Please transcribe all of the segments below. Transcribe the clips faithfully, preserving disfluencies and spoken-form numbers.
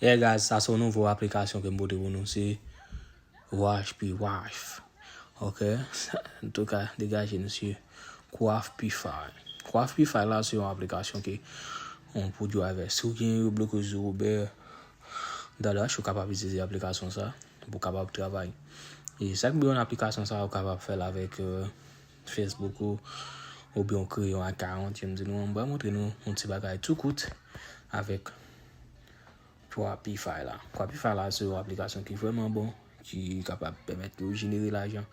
Yeah, guys, sa se yon nouvo aplikasyon ke m pote pou nou, se Wash P Wash. Ok? Antouka, degaje nou sou Coifpify. Coifpify la, se yon aplikasyon ke yon pou driver. Si w gen yon bloke sou Uber, DoorDash, ou kapab itilize aplikasyon sa pou w kapab travay. E sa k byen aplikasyon sa, ou kapab fè l avèk euh, Facebook ou, oubyen w kreye yon account, jan m di nou, m pral montre nou yon ti bagay tou kout avèk Coifpify la. Coifpify la se yon aplikasyon ki vrèman bon, ki kapab pèmèt ou jenere lajan,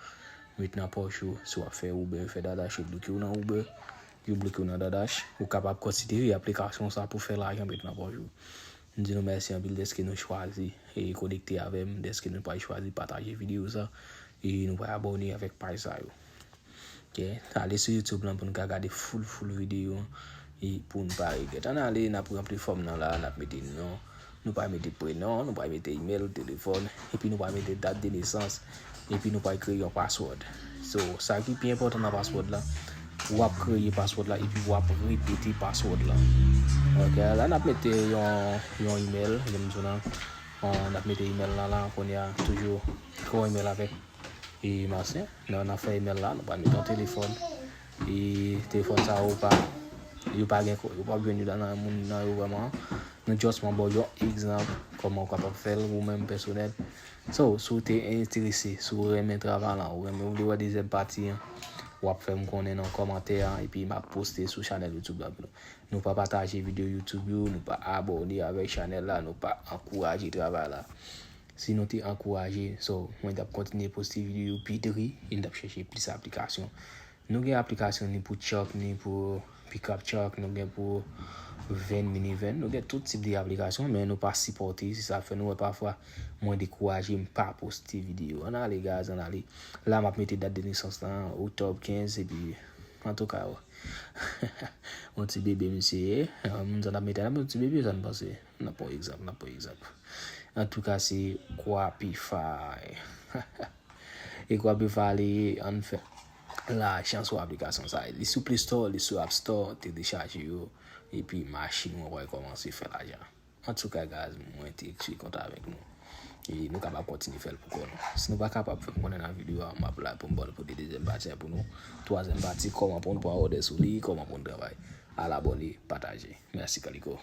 met nan pòch ou, si w ap fè Uber, fè DoorDash, yo bloke w nan Uber, yo bloke w nan DoorDash, ou kapab konsidere aplikasyon sa pou fè lajan met nan pòch ou. M di nou mèsi anpil dèske nou chwazi e konekte avè m, dèske nou pral chwazi pataje videyo sa, e nou pral abòne avèk paj sa yo. Ok, ale sou YouTube lan pou nou ka gade full full videyo an, e pou nou pa regrèt. Ann ale, n ap ranpli fòm nan la, n ap mete non, nou pral mete prenon, nou pral mete email, telefòn, epi nou pral mete dat de nesans, epi nou pral kreye yon password. So, sa ki pi enpòtan nan password la, w ap kreye password la, epi w ap repete password la. Ok, la n ap mete yon, yon email, jan m di w lan, n ap mete email la la, kounye a, toujou, kreye yon email avèk e masen, nan, nan fè email la, nou pral mete yon telefòn. E telefòn sa yo pa, yo pa gen ko, yo pa jwenn yo nan moun nan yo vrèman. Nou just ban w yon egzanp kòman w kapab fè l ou menm pèsonèl. So, si w te enterese, si w renmen travay la, ou renmen, ou vle wè dezyèm pati an, w ap fè m konnen nan kòmantè a, epi m ap poste sou chanèl YouTube la pou nou. Nou pa pataje videyo YouTube yo, nou pa abòne avèk chanèl la, nou pa ankouraje travay la. Si nou te ankouraje, so, mwen t ap kontinye poste videyo pi dri, e n t ap chèche plis aplikasyon. Nou gen aplikasyon ni pou truck, ni pou pickup truck, nou gen pou van, minivan, nou gen tout tip de aplikasyon, men nou pa sipòte, se sa fè nou wè pafwa mwen dekouraje, m pa poste videyo. Ann ale, guys, ann ale. La, m ap mete dat de nesans lan, oktòb kenz, epi, antouka, yon ti bebe, misye ye. Moun sa n ap mete la, yon ti bebe, sa n panse. N ap pran egzanp, n ap pran egzanp. Antouka, se Coifpify. E Coifpify li ann fè lajan sou aplikasyon sa. Li sou Play Store, li sou App Store, telechaje yo. Epi machin ou an pral kòmanse fè lajan. Antouka, guys, mwen te ekri kont avèk nou. E nou kapab kontinye fè l pou kò nou. Si nou pa kapab fè m konnen nan videyo a, m ap la pou m ba nou pote dezyèm pati an pou nou. Twazyèm pati, kòman pou nou pran òdè sou li, kòman pou nou travay. Al abòne, pataje. Mèsi, Kaliko.